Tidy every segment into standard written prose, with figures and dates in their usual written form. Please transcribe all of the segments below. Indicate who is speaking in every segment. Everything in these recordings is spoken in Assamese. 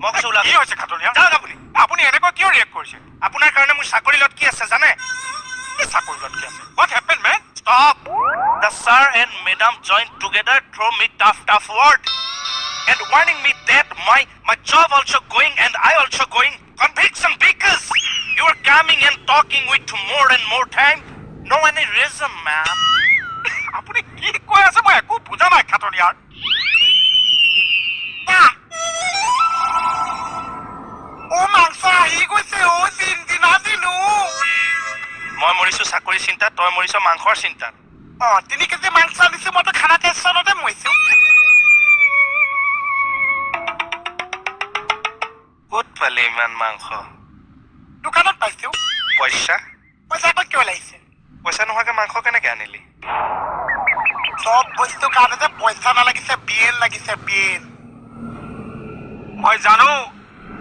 Speaker 1: মই কৈছো ওলাওক।
Speaker 2: কি হৈছে খাটনিয়াৰ?
Speaker 1: যাওক আপুনি।
Speaker 2: আপুনি এনেকৈ কিয় ৰিয়েক্ট কৰিছে?
Speaker 1: আপোনাৰ কাৰণে মোৰ চাকৰি লটকি আছে জানে।
Speaker 2: কি চাকৰি লটকি আছে? What happen, man?
Speaker 1: Stop. The sir and madam join together, throw me tough tough word and warning me that my job also going and I also going conviction because you are coming and talking with more and more time. No any reason, ma'am.
Speaker 2: আপুনি কি কৈ আছে মই একো বুজা নাই খাটনিয়াৰ।
Speaker 3: অ, মাংস আহি গৈছে। অ, জিনজিনা দিনো।
Speaker 1: মই মৰিছো চাকৰি চিন্তাত, তই মৰিছ মাংসৰ চিন্তাত।
Speaker 3: অ, 3 কেজি মাংস আনিছো, মইতো খানা টেনশ্যনতে মৰিছো।
Speaker 1: ক'ত পালে ইমান মাংস?
Speaker 3: দোকানত পাইছো।
Speaker 1: পইচা?
Speaker 3: পইচা আকৌ কিয় লাগিছে?
Speaker 1: পইচা নোহোৱাকে মাংস কেনেকে আনিলি?
Speaker 3: চব বস্তুৰ কাৰণে যে পইচা নালাগিছে, বিয়েন লাগিছে, বিয়েন।
Speaker 2: মই জানো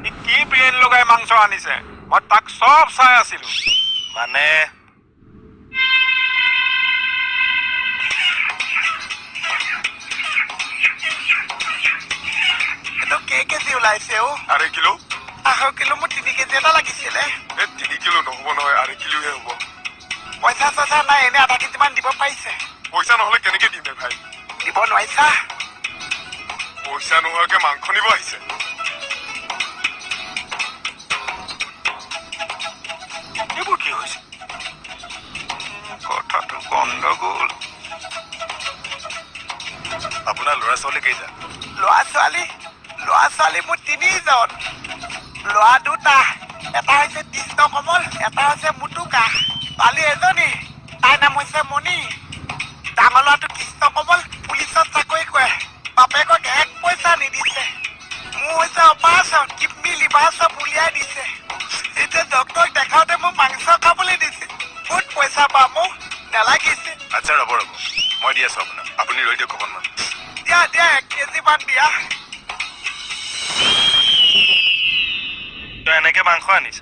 Speaker 2: সি কি ব্ৰেইন লগাই মাংস আনিছে। মই তাক চব চাই আছিলো।
Speaker 1: মানে
Speaker 3: এইটো কেই কেজি ওলাইছে? অ।
Speaker 4: 2.5 কিলো।
Speaker 3: 2.5 কিলো? মোৰ 3 কেজি এটা লাগিছিলে।
Speaker 4: এই 3 কিলো নহ'ব নহয়, 2.5 কিলোহে হ'ব।
Speaker 3: পইচা চইচা নাই, এনে আধা কেজি মান দিব পাৰিছে?
Speaker 4: পইচা নহ'লে কেনেকে দিম বে ভাই?
Speaker 3: দিব নোৱাৰিছা?
Speaker 4: পইচা নোহোৱাকে মাংস নিব আহিছে।
Speaker 2: এইবোৰ কি হৈছে? কথাটো গণ্ডগোল।
Speaker 4: আপোনাৰ ল'ৰা ছোৱালী কেইটা?
Speaker 3: ল'ৰা ছোৱালী মোৰ তিনিজন। ল'ৰা দুটা, এটা হৈছে কৃষ্ণ কমল, এটা হৈছে মুটুকা। ছোৱালী এজনী, তাইৰ নাম হৈছে মণি। ডাঙৰ ল'ৰাটো কৃষ্ণ কমল পুলিচত চাকৰি কৰে, বাপেকক এক পইচা নিদিছে। মোৰ হৈছে অপাৰেচন, কিডনী লিভাৰ চব উলিয়াই দিছে। এতিয়া ডক্টৰক দেখাওঁতে মোক মাংস খাবলৈ দিছে। ক'ত পইচা পাম? মোক নালাগিছে।
Speaker 4: আচ্ছা, ৰ'ব ৰ'ব, মই দি আছো আপোনাক। আপুনি ৰৈ দিয়ক অকণমান।
Speaker 3: দিয়া দিয়া, 1 কেজি মান দিয়া।
Speaker 1: তই এনেকে মাংস আনিছ?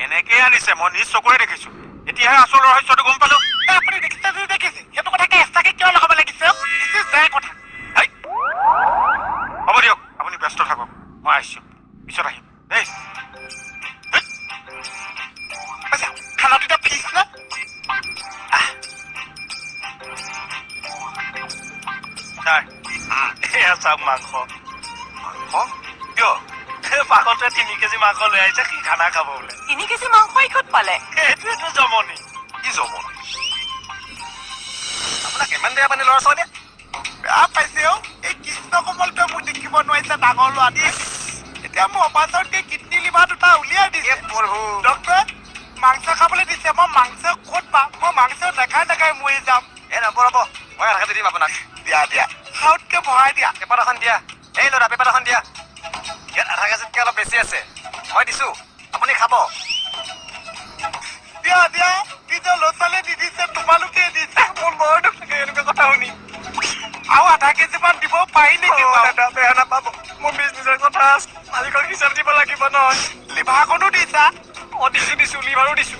Speaker 2: এনেকেই আনিছে, মই নিজ চকুৰে দেখিছো। এতিয়াহে আচল ৰহস্যটো গম পালো।
Speaker 3: এ, আপুনি দেখিছে যদি দেখিছে, সেইটো কথাকে এক্সট্ৰাকে কিয় লগাব লাগিছে? This is বেয়া কথা।
Speaker 2: হেই, হ'ব দিয়ক, আপুনি ব্যস্ত থাকক। মই আহিছো, পিছত আহিম দেই। হেই।
Speaker 3: আচ্ছা, খানাটো এতিয়া ফিক্স নে?
Speaker 1: ছাৰ, এয়া চাওক মাংস।
Speaker 4: মাংস কিয়?
Speaker 1: পাগলটোৱে 3 কেজি মাংস লৈ আহিছে, সি খানা খাব বোলে।
Speaker 5: 3 কেজি মাংস ই ক'ত পালে?
Speaker 1: সেইটোৱেতো জমনি।
Speaker 4: কি জমনি?
Speaker 6: আপোনাক ইমান বেয়া পানী ল'ৰা ছোৱালীয়ে?
Speaker 3: বেয়া পাইছে। অ, এই কৃষ্ণ কমলটোৱে মোক দেখিব নোৱাৰিছে, ডাঙৰ ল'ৰাটোৱে। এতিয়া মোৰ অপাৰেচনকে কিডনী লিভাৰ দুটা উলিয়াই দিছে।
Speaker 6: প্ৰভু!
Speaker 3: ডক্টৰে মাংস খাবলৈ দিছে, মই মাংস ক'ত পাম? মই মাংস নাখাই নাখাই মৰি যাম।
Speaker 6: এ, ৰ'ব ৰ'ব, মই আধা কেজি দিম আপোনাক।
Speaker 3: দিয়া দিয়া, খাওঁতকে ভৰাই দিয়া।
Speaker 6: পেপাৰ এখন দিয়া। এই ল'ৰা, পেপাৰ এখন দিয়া। ইয়াত আধা কেজিতকৈ অলপ বেছি আছে, মই দিছো, আপুনি খাব।
Speaker 3: দিয়া দিয়া। নিজৰ ল'ৰা ছোৱালীয়ে নিদিছে, তোমালোকে দিছা।
Speaker 6: মোৰ বৰ দুখ লাগে এনেকুৱা কথা শুনি।
Speaker 3: আৰু আধা কেজি মান দিব পাৰি নেকি
Speaker 6: অ,
Speaker 3: বাৰু?
Speaker 6: দাদা, বেয়া নাপাব, মোৰ বিজনেছৰ কথা আছে, মালিকৰ হিচাপ দিব লাগিব নহয়।
Speaker 3: লিভাৰকণো দিছা?
Speaker 6: অ, দিছো দিছো, লিভাৰো দিছো।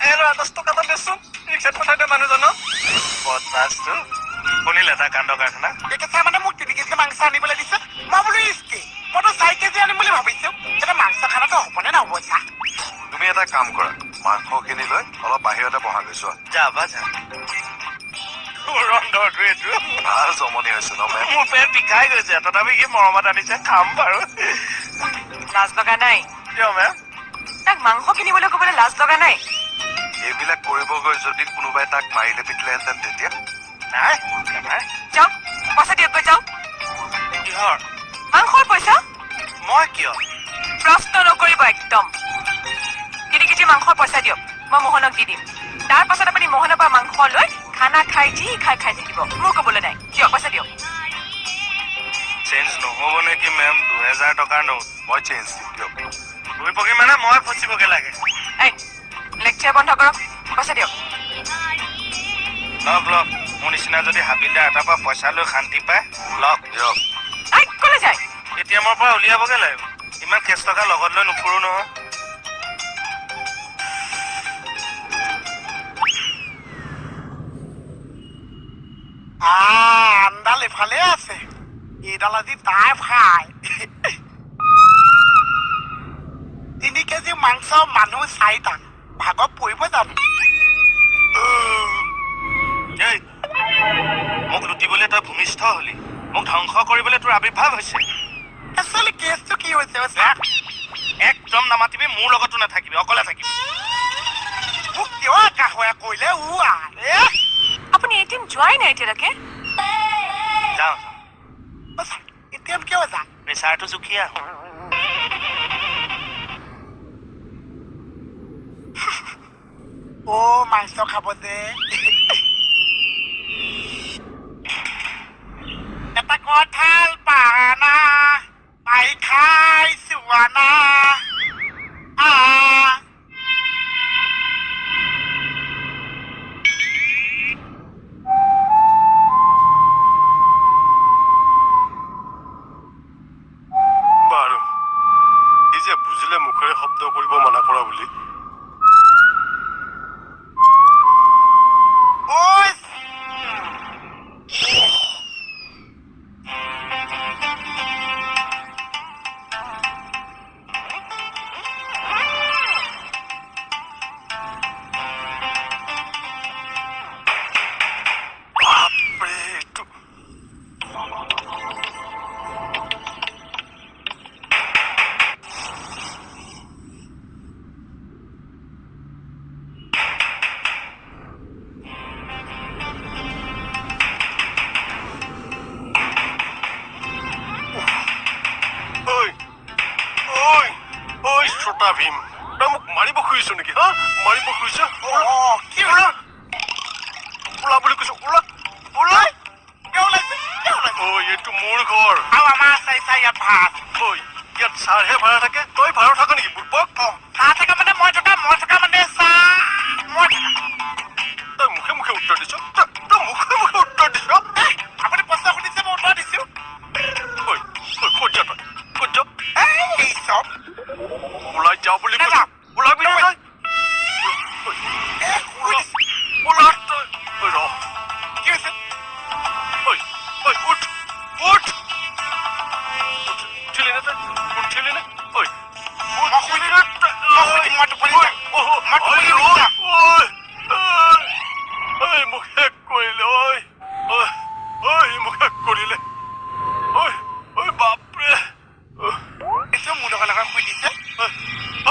Speaker 6: এই ল'ৰা, 10 টকা এটা দেচোন, ৰিক্সাত পঠাই দে মানুহজনক।
Speaker 1: বদমাছটো, শুনিলে তাৰ কাণ্ড কাৰখানা?
Speaker 3: এইকেইটা মানে মোক 3 কেজি মাংস আনিবলৈ দিছে। মই বোলো ইচকি, মইতো 4 কেজি আনিম বুলি ভাবিছো। এতিয়া মাংস খানাটো হ'বনে নহ'ব চা?
Speaker 4: তুমি এটা কাম কৰা, মাংসখিনি লৈ অলপ বাহিৰতে বহাগৈ যোৱা।
Speaker 1: যাবা যা। ধুৰন্ধৰটো এইটো।
Speaker 4: ভাল জমনি হৈছে ন মেম?
Speaker 1: মোৰ পেট বিষাই গৈছে, তথাপি কি মৰমত আনিছে, খাম বাৰু।
Speaker 5: লাজ লগা নাই?
Speaker 1: কিয় মেম?
Speaker 5: তাক মাংস কিনিবলৈ ক'বলৈ লাজ লগা নাই?
Speaker 4: এইবিলাক কৰিব গৈ যদি কোনোবাই তাক মাৰিলে পিটিলেহেঁতেন তেতিয়া?
Speaker 1: নাই নাই।
Speaker 5: যাওক, পইচা দিয়কগৈ যাওক।
Speaker 1: কিহৰ?
Speaker 5: মাংসৰ পইচা।
Speaker 1: মই কিয়?
Speaker 5: প্ৰশ্ন নকৰিব একদম। 3 কেজি মাংসৰ পইচা দিয়ক, মই মোহনক দি দিম। তাৰ পাছত আপুনি মোহনৰ পৰা মাংস লৈ খানা খাই যি খাই খাই থাকিব, মোৰ ক'বলৈ নাই। দিয়ক, পইচা দিয়ক।
Speaker 1: চেঞ্জ নহ'ব নেকি মেম? 2000 টকাৰ নোট।
Speaker 4: মই চেঞ্জ দিম দিয়ক।
Speaker 1: দুই পকি মানে মই ফচিবগে লাগে।
Speaker 5: এই, লেকচাৰ বন্ধ কৰক, পইচা দিয়ক।
Speaker 1: লওক লওক, মোৰ নিচিনা যদি হাবিলদাৰ এটাৰ পৰা পইচা লৈ শান্তি পায়, লওক।
Speaker 4: দিয়ক।
Speaker 5: এই, ক'লৈ যায়?
Speaker 1: এ টি এমৰ পৰা উলিয়াবগে লাগিব। ইমান কেছ টকা লগত লৈ নুফুৰো নহয়।
Speaker 3: আমডাল ইফালে আছে। এইডাল আজি তাই ফ্ৰাই। 3 কেজি মাংস, মানুহ চাৰিটা, ভাগত পৰিব জানো?
Speaker 1: এই, মোক লুটিবলৈ তই ভূমিষ্ঠ হলি? মোক ধ্বংস কৰিবলৈ তোৰ আৱিৰ্ভাৱ হৈছে?
Speaker 3: একচুৱেলি কেছটো কি হৈছে অ' ছাৰ?
Speaker 1: একদম নামাতিবি, মোৰ লগতো নাথাকিবি, অকলে থাকিবি।
Speaker 3: মোক কিয় একাষৰীয়া কৰিলে? উ আৰে।
Speaker 5: আপুনি এটিএম যোৱাই নাই এতিয়ালৈকে?
Speaker 1: যাওঁ।
Speaker 3: অ' ছাৰ, এটিএম কিয় যা?
Speaker 1: প্ৰেছাৰটো জুখি আহোঁ।
Speaker 3: অ', মাংস খাব যে। এটা কঁঠাল পানা পাই খাইছো আনা আ।
Speaker 4: বাৰু, এই যে বুজিলে মুখেৰে শব্দ কৰিব মানা কৰা বুলি।
Speaker 3: ঐ।
Speaker 4: বাপৰে, এইটো ঐ ঐ ঐ, ছোটা ভীম, তই মোক মাৰিব খুজিছ নেকি? হা, মাৰিব খুজিছ?
Speaker 3: অ' কি হ'ল?
Speaker 4: ওলা বুলি কৈছো, ওলা, ওলা।
Speaker 3: কিয় ওলাইছে? কিয় ওলাইছে?
Speaker 4: ঐ, এইটো মোৰ ঘৰ।
Speaker 3: আৰু আমাৰ চাই চাই ইয়াত ভাত।
Speaker 4: ঐ, ইয়াত ছাৰহে ভাড়া থাকে, তই ভাড়া থাক নেকি, বুৰ্বক?
Speaker 3: অ' চাহ থকা মানে মই থকা, মই থকা মানে চাহ মই থকা।
Speaker 4: তই মুখে মুখে উত্তৰ দিছ, তই মুখে মুখে উত্তৰ দিছ।
Speaker 3: এহ, আপুনি প্ৰশ্ন সুধিছে, মই উত্তৰ দিছো।
Speaker 4: ঐ ঐ, ক'ত যা তই? ক'ত যা?
Speaker 3: এই চব।
Speaker 4: ওলাই যা বুলি কৈছো।
Speaker 3: নাযাওঁ।
Speaker 4: ওলাবি নে তই?
Speaker 3: এ, শুই দিছে।
Speaker 4: ওলা তই। ঐ, ৰ।
Speaker 3: কি হৈছে?
Speaker 4: ঐ ঐ, উঠ, উঠ। উঠিলি নে তই? উঠিলি নে? ঐ।
Speaker 3: মই শুই
Speaker 4: উঠিলি নে তই?
Speaker 3: মই শুই দিম, মই টোপনি যাম। মই টোপনি
Speaker 4: ঐ,
Speaker 3: যাম।
Speaker 4: ঐ, ঐ, মোক শেষ কৰিলে। ঐ ঐ ঐ, মোক শেষ কৰিলে। ঐ ঐ, বাপৰে।
Speaker 3: এইটো মোৰ লগৰ লগত শুই দিছে।
Speaker 4: ঐ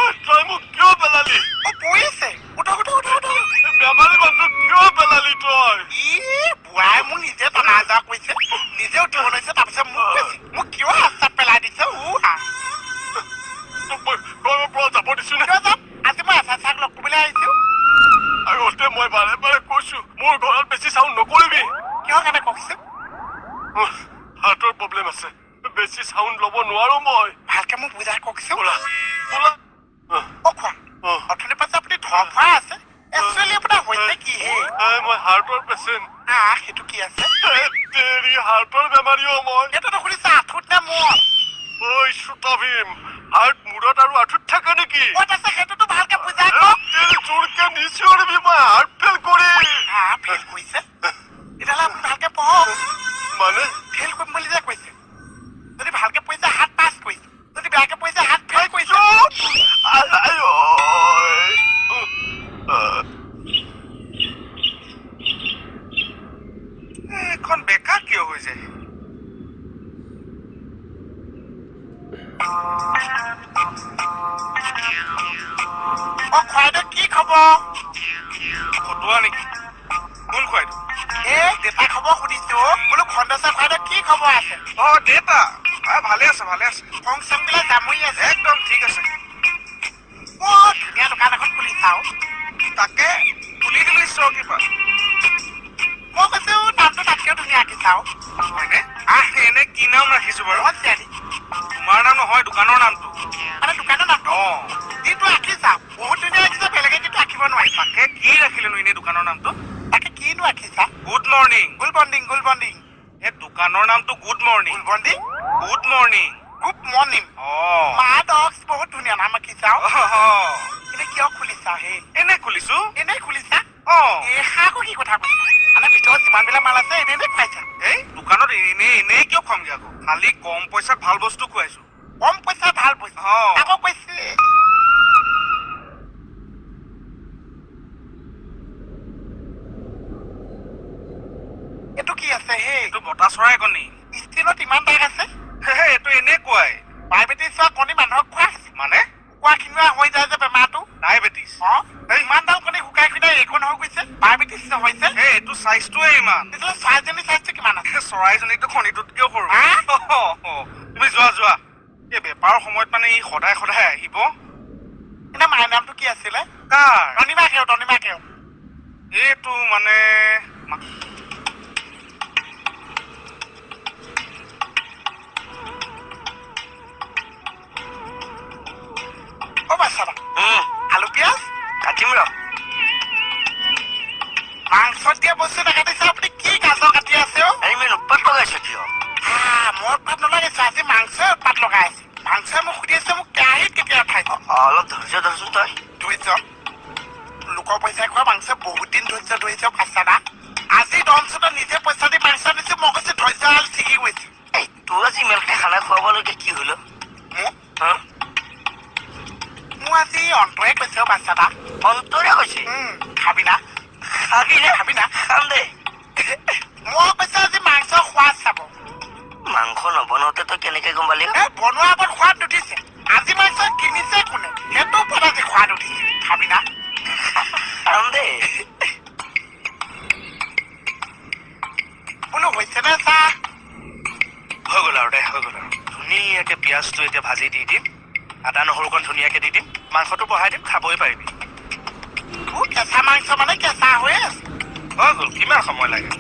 Speaker 4: ঐ, তই মোক কিয় পেলালি?
Speaker 3: অ', পৰিছে। উঠক, উঠক, উঠক, উঠক।
Speaker 4: বেমাৰী মানুহটোক কিয় পেলালি তই?
Speaker 3: ই বুঢ়াই মোক নিজে টনা আজোৰা কৰিছে, নিজে উঠিব লৈছে, তাৰপিছত মোক কৈছে মোক কিয় ৰাস্তাত পেলাই দিছে। উ হা।
Speaker 4: তোক মই ঘৰৰ পৰা যাব দিছো নে?
Speaker 3: কিয় যাম? আজি মই এছ ছাৰক লগ কৰিবলৈ আহিছো।
Speaker 4: আগতে মই বাৰে বাৰে কৈছো, মোৰ ঘৰত বেছি চাউণ্ড নকৰিবি।
Speaker 3: কিহৰ কাৰণে কওকচোন?
Speaker 4: হাৰ্টৰ প্ৰব্লেম আছে, বেছি চাউণ্ড ল'ব নোৱাৰো মই।
Speaker 3: ভালকে মোক বুজাই কওকচোন।
Speaker 4: ওলা, ওলা।
Speaker 3: অ' খোৱা, অথনিৰ পাছত আপুনি ধৰফৰাই আছে, একচুৱেলি আপোনাৰ হৈছে কি হে?
Speaker 4: এই, মই হাৰ্টৰ পেচেণ্ট।
Speaker 3: আহ, সেইটো কি আছে?
Speaker 4: তেৰি, হাৰ্টৰ বেমাৰীও মই।
Speaker 3: এইটোতো সুধিছে আঁঠুত নে মূৰত?
Speaker 4: ঐ ছোটা ভীম, হাৰ্ট মূৰত আৰু আঁঠুত থাকে নেকি?
Speaker 3: ক'ত আছে সেইটোতো ভালকে বুজাই কওক।
Speaker 4: তেৰি, জোৰকে নিচিঞৰিবি, মই হাৰ্ট ফেইল কৰিম।
Speaker 3: আহ, ফেইল কৰিছে? তেতিয়াহ'লে আপুনি ভালকে পঢ়ক।
Speaker 4: মানে?
Speaker 3: ফেইল কৰিম বুলি যে কৈছে, যদি ভালকে পঢ়িছে হাৰ্ট পাছ কৰিছে, যদি বেয়াকে পঢ়িছে হাৰ্ট ফেইল কৰিছে।
Speaker 4: আই আই ঐ।
Speaker 2: এইখন বেকা কিয় হৈ যায়?
Speaker 3: অ' খুৱাইদেউ, কি খবৰ?
Speaker 2: ফটোৱা নেকি? কোন খুৱাইদেউ?
Speaker 3: এ, দেউতাৰ খবৰ সুধিছো বোলো। খন্দচা খুৱাইদেউ, কি খবৰ আছে?
Speaker 2: অ দেউতা, ভালে আছে, ভালে আছে।
Speaker 3: খং চংবিলাক জামুৰি আছে?
Speaker 2: একদম ঠিক আছে।
Speaker 3: বৰ ধুনীয়া দোকান এখন খুলিছা অ'।
Speaker 2: তাকে খুলি দিলো ঈশ্বৰৰ কৃপাত।
Speaker 3: মই কৈছো নামটো তাতকেও ধুনীয়া ৰাখিছা অ'।
Speaker 2: হয়নে? আহ, এনে কি নাম ৰাখিছো বাৰু?
Speaker 3: বহুত চিয়ানি।
Speaker 2: তোমাৰ নাম নহয়, দোকানৰ নামটো।
Speaker 3: মানে দোকানৰ নামটো?
Speaker 2: অ।
Speaker 3: যিটো ৰাখিছা বহুত ধুনীয়া ৰাখিছা, বেলেগে কিন্তু ৰাখিব নোৱাৰি।
Speaker 2: তাকে কি ৰাখিলেনো এনেই দোকানৰ নামটো?
Speaker 3: তাকে কিনো ৰাখিছা?
Speaker 2: Good morning.
Speaker 3: গুল বণ্ডিং, গুল বণ্ডিং।
Speaker 2: এই দোকানৰ নামটো গুড মৰ্ণিং।
Speaker 3: গুল bonding.
Speaker 2: Good morning.
Speaker 3: Good morning.
Speaker 2: অ।
Speaker 3: মা ডক্স, বহুত ধুনীয়া নাম ৰাখিছা অ'।
Speaker 2: অ।
Speaker 3: এনে কিয় খুলিছা হে?
Speaker 2: এনে খুলিছো।
Speaker 3: এনেই খুলিছা?
Speaker 2: অ।
Speaker 3: এই আকৌ কি কথা কৈছা? মানে ভিতৰত যিমানবিলাক মাল আছে এনেই এনেই খুৱাইছা।
Speaker 2: এই দোকানত এনেই এনেই কিয় খুৱামগে আকৌ? খালি কম পইচাত ভাল বস্তু খুৱাইছো।
Speaker 3: কম পইচা ভাল পইচা।
Speaker 2: অ।
Speaker 3: আকৌ কৈছে। এইটো কি আছে হে?
Speaker 2: এইটো বতা চৰাই কণী।
Speaker 3: ষ্টিলত ইমান দাগ আছে।
Speaker 2: হে, এইটো এনেকুৱাই।
Speaker 3: ডায়েবেটিছ হোৱা কণী মানুহক খোৱা হৈছে।
Speaker 2: মানে?
Speaker 3: শুকোৱা খিনোৱা হৈ যায় যে বেমাৰটো।
Speaker 2: ডায়েবেটিছ?
Speaker 3: অ, ইমানডাল কণী শুকাই খিনাই এইকণ হৈ গৈছে, ডায়েবেটিছ নহৈছে?
Speaker 2: এই এইটো চাইজটোৱে ইমান।
Speaker 3: তেতিয়াহ'লে চৰাইজনী চাইজটো কিমান আছে?
Speaker 2: চৰাইজনীটো কণীটোতকেও সৰু।
Speaker 3: হা?
Speaker 2: তুমি যোৱা যোৱা। এই বেপাৰৰ সময়ত মানে ই সদায় সদায় আহিব।
Speaker 3: এনে মাৰ নামটো কি আছিলে?
Speaker 2: কাৰ?
Speaker 3: টনিমা কেও, টনিমা কেও।
Speaker 2: এইটো মানে
Speaker 3: অ বাচ্ছা, আলু পিঁয়াজ
Speaker 6: কাটিম ৰ।
Speaker 3: মাংসত দিয়া বস্তু নাকাটিছে আপুনি, কি গাজৰ কাটি আছে অ?
Speaker 6: আৰে ইমান উৎপাত লগাইছ কিয়?
Speaker 3: আহ, মই উৎপাত নলগাইছো, আজি মাংসই উৎপাত লগাই আছে। মাংসই মোক সুধি আছে মোক কেৰাহীত কেতিয়া উঠাইছে।
Speaker 6: অলপ ধৈৰ্য ধৰচোন তই।
Speaker 3: ধৈৰ্য? লোকৰ পইচা খোৱা মাংস বহুত দিন ধৈৰ্য ধৰিছে বাচ্ছা। আজি দমচোতে নিজে পইচা দি মাংস আনিছো, মই কৈছো ধৈৰ্য আল ছিগি গৈছে।
Speaker 6: এই তোৰ আজি ইমানকে খানা খুৱাবলৈকে কি হ'ল?
Speaker 3: মোক
Speaker 6: হা?
Speaker 3: মোৰ আজি অন্তৰে কৈছে অ বাচ্ছা।
Speaker 6: অন্তৰে কৈছে?
Speaker 3: খাবি না?
Speaker 6: খাবি নে?
Speaker 3: খাবি না?
Speaker 6: খাম দে।
Speaker 3: মই কৈছে আজি মাংস সোৱাদ চাব।
Speaker 6: মাংস নবনাওতে তই কেনেকে গম পালি?
Speaker 3: এ বনোৱা আগত সোৱাদ নুঠিছে, আজি মাংস কিনিছে কোনে সেইটো ওপৰত আজি সোৱাদ উঠিছে। খাবি না?
Speaker 6: খাম দে।
Speaker 3: বোলো হৈছে নে চাহ?
Speaker 1: হৈ গ'ল আৰু দে, হৈ গ'ল আৰু। ধুনীয়াকে পিঁয়াজটো এতিয়া ভাজি দি দিম, আদা নহৰুকণ ধুনীয়াকে দি দিম, মাংসটো বহাই দিম, খাবই পাৰিবি।
Speaker 3: তোৰ কেঁচা মাংস মানে কেঁচা হৈয়ে আছে।
Speaker 1: হৈ গ'ল, কিমান সময় লাগে?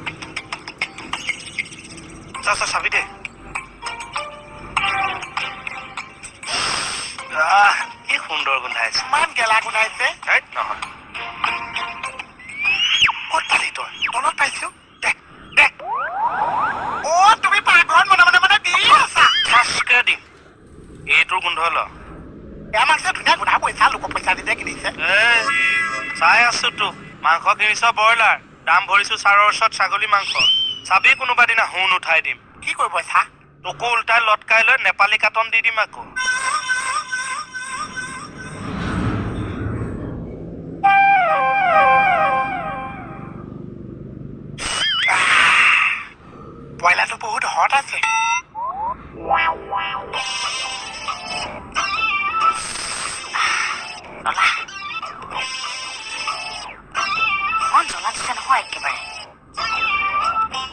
Speaker 1: চা চা, চাবি দে। আহ, কি সুন্দৰ গোন্ধাইছে।
Speaker 3: ইমান গেলা গোন্ধাইছে।
Speaker 1: হেইত নহয়। ক'ত পালি তই?
Speaker 3: তলত পাইছো।
Speaker 1: দে দে।
Speaker 3: অ তুমি পাকঘৰত মনে মনে মানে দি আছা।
Speaker 1: ঠাচকে দিম। এইটোৰ গোন্ধ ল।
Speaker 3: এয়া মাংস ধুনীয়া গোন্ধা, পইচা লোকৰ পইচা দি যে কিনিছে।
Speaker 1: এ চাই আছো তোক। মাংস কিনিছ ব্ৰইলাৰ, দাম ভৰিছো ছাৰৰ ওচৰত ছাগলী মাংস। চাবি কোনোবা দিনা সোণ উঠাই দিম।
Speaker 3: কি কৰিব চা?
Speaker 1: তোকো উল্টাই লটকাই লৈ নেপালী কাটন দি দিম আকৌ।
Speaker 3: ব্ৰইলাৰটো বহুত হট আছে।
Speaker 5: জ্বলা, ইমান জ্বলা দিছে নহয় একেবাৰে।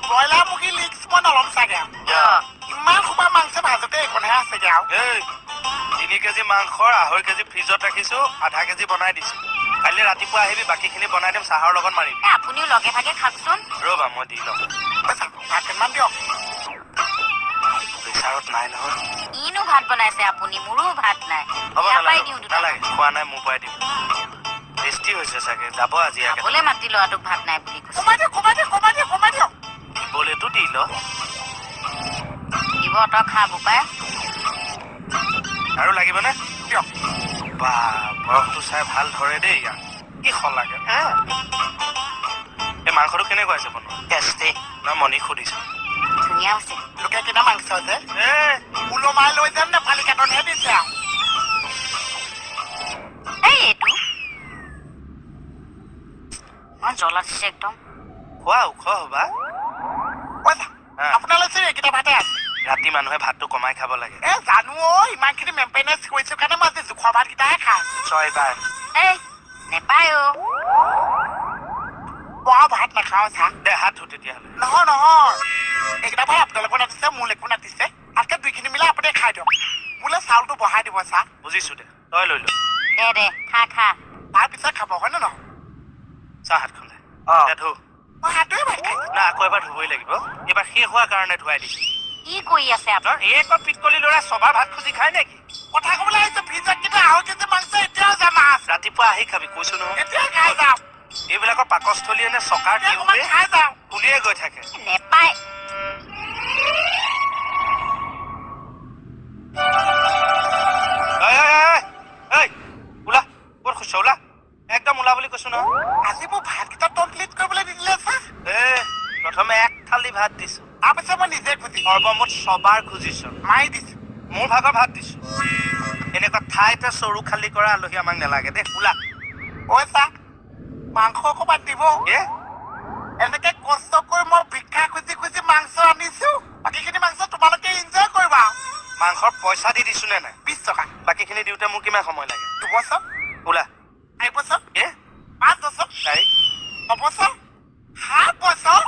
Speaker 3: ব্ৰইলাৰ মুৰ্গী লিক্স মই নল'ম চাগে আৰু। ইমান সোপা মাংস ভাজোতে এইকণহে আছেগে আৰু।
Speaker 1: এই 3 কেজি মাংসৰ 2.5 কেজি ফ্ৰিজত ৰাখিছো, আধা কেজি বনাই দিছো। কাইলৈ ৰাতিপুৱা আহিবি, বাকীখিনি বনাই দিম, চাহৰ লগত মাৰিবি।
Speaker 5: এ আপুনিও লগে ভাগে খাওকচোন।
Speaker 1: ৰ'বা, মই দি লওঁ।
Speaker 3: পইচা ভাত কেইটামান দিয়ক।
Speaker 1: প্ৰেছাৰত নাই নহয়।
Speaker 5: ইনো ভাত বনাইছে আপুনি, মোৰো ভাত নাই।
Speaker 1: হ'ব।
Speaker 5: ইয়াৰ পৰাই
Speaker 1: নালাগে।
Speaker 5: দিওঁ দুটা।
Speaker 1: নালাগে, খোৱা নাই, মোৰ পৰাই দিম। টেষ্টি হৈছে চাগে, যাব আজি ইয়াকে।
Speaker 5: খাবলৈ মাতি ল'ৰাটোক ভাত নাই বুলি কৈছে।
Speaker 3: কমাই দিয়ক, কমাই দিয়ক, কমাই দিয়ক, কমাই দিয়ক।
Speaker 1: দিবলেতো দি ল।
Speaker 5: দিব, তই খা বোপাই।
Speaker 1: আৰু লাগিবনে?
Speaker 3: দিয়ক।
Speaker 1: বা, বৰফটো চাই ভাল ধৰে দেই ইয়াত। কি শলাগে। এই মাংসটো কেনেকুৱা হৈছে বনোৱা?
Speaker 6: টেষ্টি।
Speaker 1: না, মণিক সুধিছো।
Speaker 5: ধুনীয়া হৈছে।
Speaker 3: লোকে কিনা মাংস যে
Speaker 1: এ
Speaker 3: ওলমাই লৈ যাম, নেপালী কাটনহে দিছে আৰু।
Speaker 5: এই এইটো ইমান জ্বলা দিছে একদম।
Speaker 1: খোৱা, ওখ হবা।
Speaker 3: পইচা
Speaker 1: হা।
Speaker 3: আপোনালৈ চোন এইকেইটা ভাতে আছে।
Speaker 1: ৰাতি মানুহে ভাতটো কমাই খাব লাগে।
Speaker 3: এ জানো অ, ইমানখিনি মেইনটেনেঞ্চ কৰিছো কাৰণে মই আজি জোখৰ ভাতকেইটাহে খাই আছো।
Speaker 1: ছয়বাৰ।
Speaker 5: এই নেপায় অ।
Speaker 3: মই আৰু ভাত নাখাওঁ চা।
Speaker 1: দে, হাত ধু তেতিয়াহ'লে।
Speaker 3: নহয় নহয়, এইকেইটা ভাত আপোনালোকৰ নাতিছে, মোলৈ একো নাতিছে। তাতকে দুইখিনি মিলাই আপুনি খাই দিয়ক, মোলৈ চাউলটো বঢ়াই দিব চা।
Speaker 1: বুজিছো, দে, তই লৈ ল।
Speaker 5: দে দে, খা খা।
Speaker 3: তাৰপিছত খাব, হয় নে নহয়?
Speaker 1: চা, হাতখন দে।
Speaker 6: অ।
Speaker 1: দে, ধু।
Speaker 3: মই হাতটোৱে ভাত খাইছো।
Speaker 1: না, আকৌ এবাৰ ধুবই লাগিব। এইবাৰ শেষ হোৱাৰ কাৰণে ধুৱাই দিছো।
Speaker 5: কি কৰি আছে আপুনি?
Speaker 1: তই এই আকৌ পিতকলি ল'ৰা, চবাৰ ভাত খুজি খাই নেকি?
Speaker 3: কথা ক'বলৈ আহিছো, ফ্ৰিজত কিন্তু 2.5 কেজি মাংস এতিয়াও জমা আছে।
Speaker 1: ৰাতিপুৱা আহি খাবি, কৈছো নহয়।
Speaker 3: এতিয়া খাই যাওঁ।
Speaker 1: এইবিলাকৰ পাকস্থলীয়ে নে চকাৰ
Speaker 3: এতিয়া অকণমান
Speaker 1: টিউবে
Speaker 3: খাই যাওঁ।
Speaker 1: খুলিয়ে গৈ থাকে।
Speaker 5: নেপায়।
Speaker 1: ঐ, ঐ, ঐ, ঐ, ওলা, ক'ত খুজিছ? ওলা, একদম ওলা বুলি কৈছো নহয়।
Speaker 3: আজি মোক ভাতকেইটা কমপ্লিট কৰিবলৈ নিদিলে চা।
Speaker 1: এ ভাত ছবাৰ খুজিছ,
Speaker 3: মাৰি দিছো।
Speaker 1: মোৰ ভাগৰ ভাত দিছো। এনেকুৱা ঠাইতে চৰু খালী কৰা আলহী আমাক নালাগে দেই, ওলা।
Speaker 3: ঐ চা, মাংস অকণমান দিব।
Speaker 1: এ
Speaker 3: এনেকে কষ্ট কৰি মই ভিক্ষা খুজি খুজি মাংস আনিছো, বাকীখিনি মাংস তোমালোকে এনজয় কৰিবা।
Speaker 1: মাংসৰ পইচা দি দিছো নে নাই?
Speaker 3: 20 টকা।
Speaker 1: বাকীখিনি দিওঁতে মোৰ কিমান সময় লাগে?
Speaker 3: 2 বছৰ।
Speaker 1: ওলা।
Speaker 3: 4 বছৰ।
Speaker 1: এ
Speaker 3: 5 বছৰ।
Speaker 1: গাড়ী।
Speaker 3: 6 বছৰ, 7 বছৰ।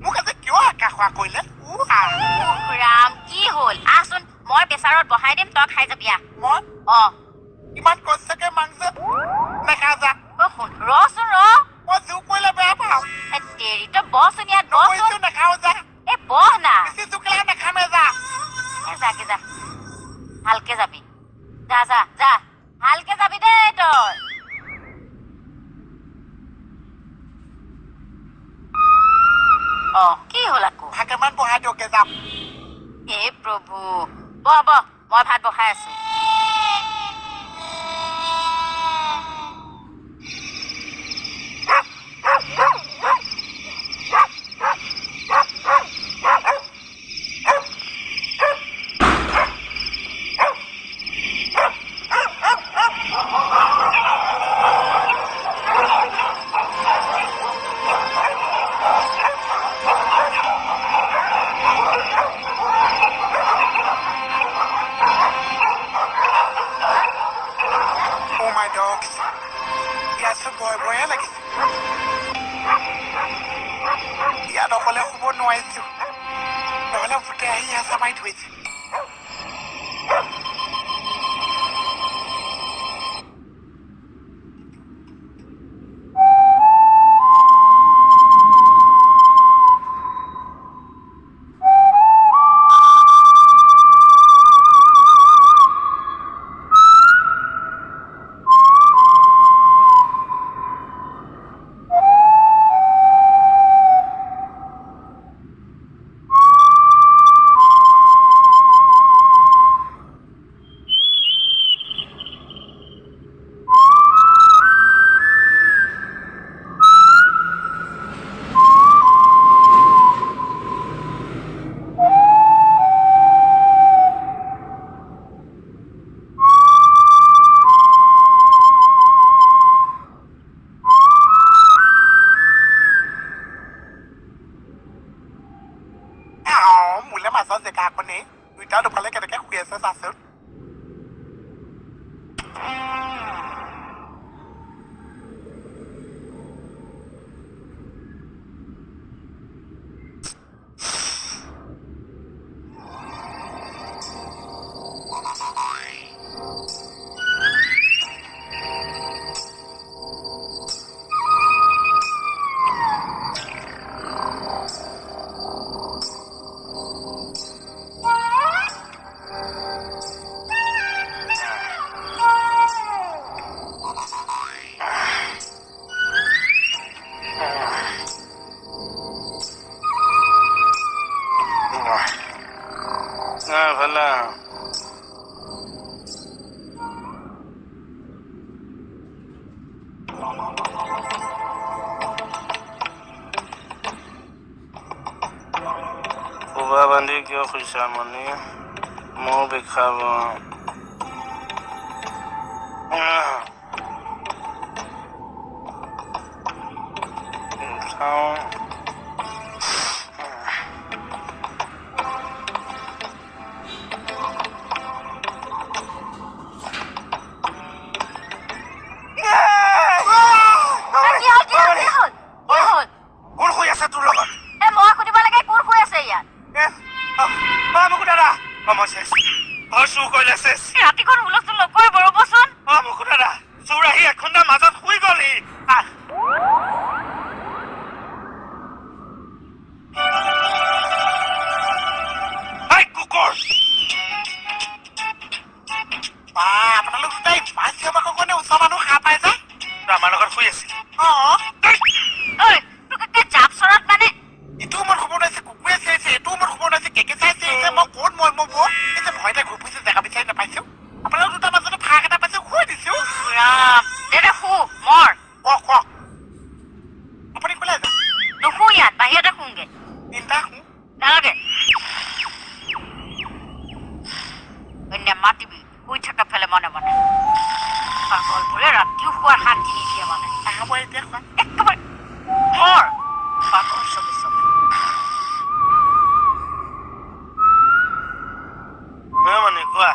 Speaker 3: মোক আজি কিয় একা খোৱা কৰিলে? উ আ।
Speaker 7: উফ ৰাম, কি হ'ল? আহচোন, মই প্ৰেছাৰত বহাই দিম, তই খাই যাবি, আহ।
Speaker 3: মই
Speaker 7: অ।
Speaker 3: ইমান কষ্টকে মাংস নাখাওঁ, যা।
Speaker 7: অ শুন, ৰচোন ৰ।
Speaker 3: মই জোৰ কৰিলে বেয়া পাওঁ।
Speaker 7: এ তেৰি, তই বহচোন ইয়াত, বহচোন।
Speaker 3: নকৰিছো, নাখাওঁ, যা।
Speaker 7: এ বহ না।
Speaker 3: বেছি জোকলা নাখামে, যা।
Speaker 7: এ যাকে যা, ভালকে যাবি, যা যা যা, ভালকে যাবি দেই তই। অ কি হ'ল আকৌ?
Speaker 3: ভাকেমান বহাই দিয়কে, যাম।
Speaker 7: হে প্ৰভু, বহ বহ, মই ভাত বহাই আছো।
Speaker 3: অ' মাই ডগছ, ইয়াতচোন ভয় ভয়ে লাগিছে। ইয়াত অকলে শুব নোৱাৰিছো, নহ'লে ভূতে আহি হেঁচা মাৰি ধৰিছে। আও, মোলে মাজত জেগা অকণেই, দুইটা দুফালে কেনেকে শুই আছে চাচোন।
Speaker 1: ভালা। খোবা বান্ধি কিয় শুইছা মণি? মোৰ বিষাব। আহ। চাওঁ।
Speaker 7: এ, কি হ'ল, কি হ'ল, কি হ'ল, কি হ'ল?
Speaker 1: কোন শুই আছে তোৰ লগত?
Speaker 7: এ মই সুধিব লাগে, কোন শুই আছে ইয়াত?
Speaker 1: এ, অ, মুকু দাদা, অ, মই চেচ, অ, চুৰ কৰিলে চেচ।
Speaker 7: ৰাতিখন হুলস্থুল নকৰিব, ৰ'বচোন।
Speaker 1: অ মুকু দাদা, চোৰ আহি এখণ্ডাৰ মাজত শুই গ'লহি। আহ। এই কুকুৰ।
Speaker 3: বা, আপোনালোক দুটাই ইমান চিঞৰ বাখৰ কাৰণে ওচৰৰ মানুহ সাৰ পাই যায়।
Speaker 1: তই আমাৰ লগত শুই আছিল?
Speaker 3: অ।
Speaker 7: ঐ, তোক একে জাপ চৰত মানে।
Speaker 3: ইটো ৰুমত শুব নোৱাৰিছে, কুকুৰে চিঞৰিছে, এইটো ৰুমত শুব নোৱাৰিছে, কেকে চাই চিঞৰিছে। মই ক'ত মই মই এই যে ভয়তে ঘূৰি ফুৰিছে, জেগা বিচাৰি নাপাইছো। আপোনালোক দুটাৰ মাজতে ফাঁক এটা পাইছো, শুই দিছো।
Speaker 7: ৰাম, দে দে, শু মৰ।
Speaker 3: কওক কওক। তেতিয়া খোৱা।
Speaker 5: একেবাৰে মৰ বাকৰ চবে চবে।
Speaker 1: মানে কোৱা।